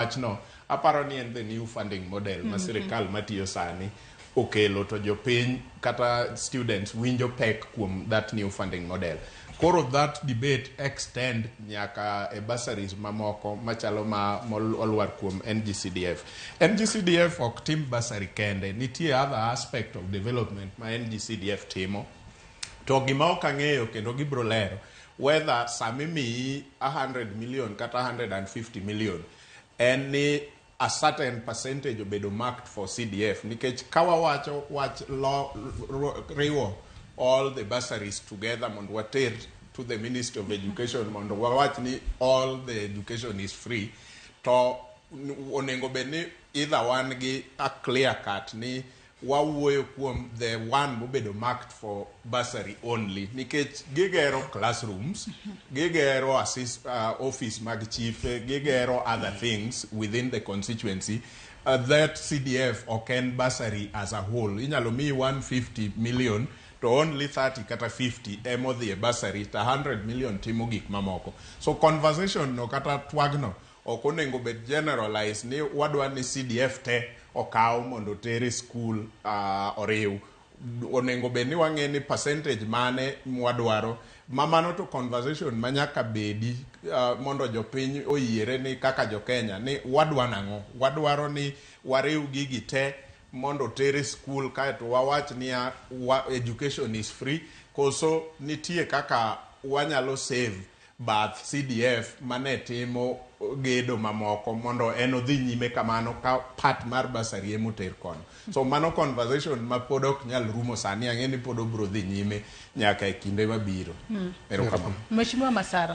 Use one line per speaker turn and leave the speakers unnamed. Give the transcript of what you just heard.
Wachno aparo ni en the new funding model ma sirikal matiyo sani okelo, to jopiny kata students winjo pek kuom that new funding model. Koro that debate extend nyaka e bursaries mamoko machalo ma olwar kuom NGCDF. NGCDF ok tim bursary kende, nitie other aspect of development ma NGCDF timo. To gima ok ang'eyo kendo gibro lero, whether samimiyi 100 million kata 150 million, en ni a certain percentage obedo marked for CDF, nikech ka wawacho wach lo, riwo all the bursaries together mondo water to the Ministry of Education mondo wawach ni all the education is free, to onego bed ni either wan gi a clear cut ni wawuoyo kuom the one mobedo marked for bursary only, nikech gigero classrooms, gigero office mag chife, gigero other things within the constituency. That CDF ok en bursary as a whole. Inyalo miyi 150 million to only 30 kata 50 emodhi e bursary, to 100 million timo gik mamoko. So conversation no kata twagno ok onego bed generalize ni wadwa ni CDF te okaw mondo oter e school oriw. Onego bed ni wang'e ni percentage mane mwadwaro ma mano, to conversation ma nyaka bedi mondo jopiny oyiere ni kaka jo-Kenya ni wadwa nang'o. Wadwaro ni wariw gigi te mondo oter e school kaeto wawach niya education is free, koso nitie kaka wanyalo save bath CDF mane timo gedo mamoko mondo en odhi nyime kamano ka part mar bursary emoter kono. So mano conversation ma pod ok nyal rumo sani. Ang'e ni pod obro dhi nyime nyaka e kinde mabiro. Erokamano.
Mheshimiwa Masara.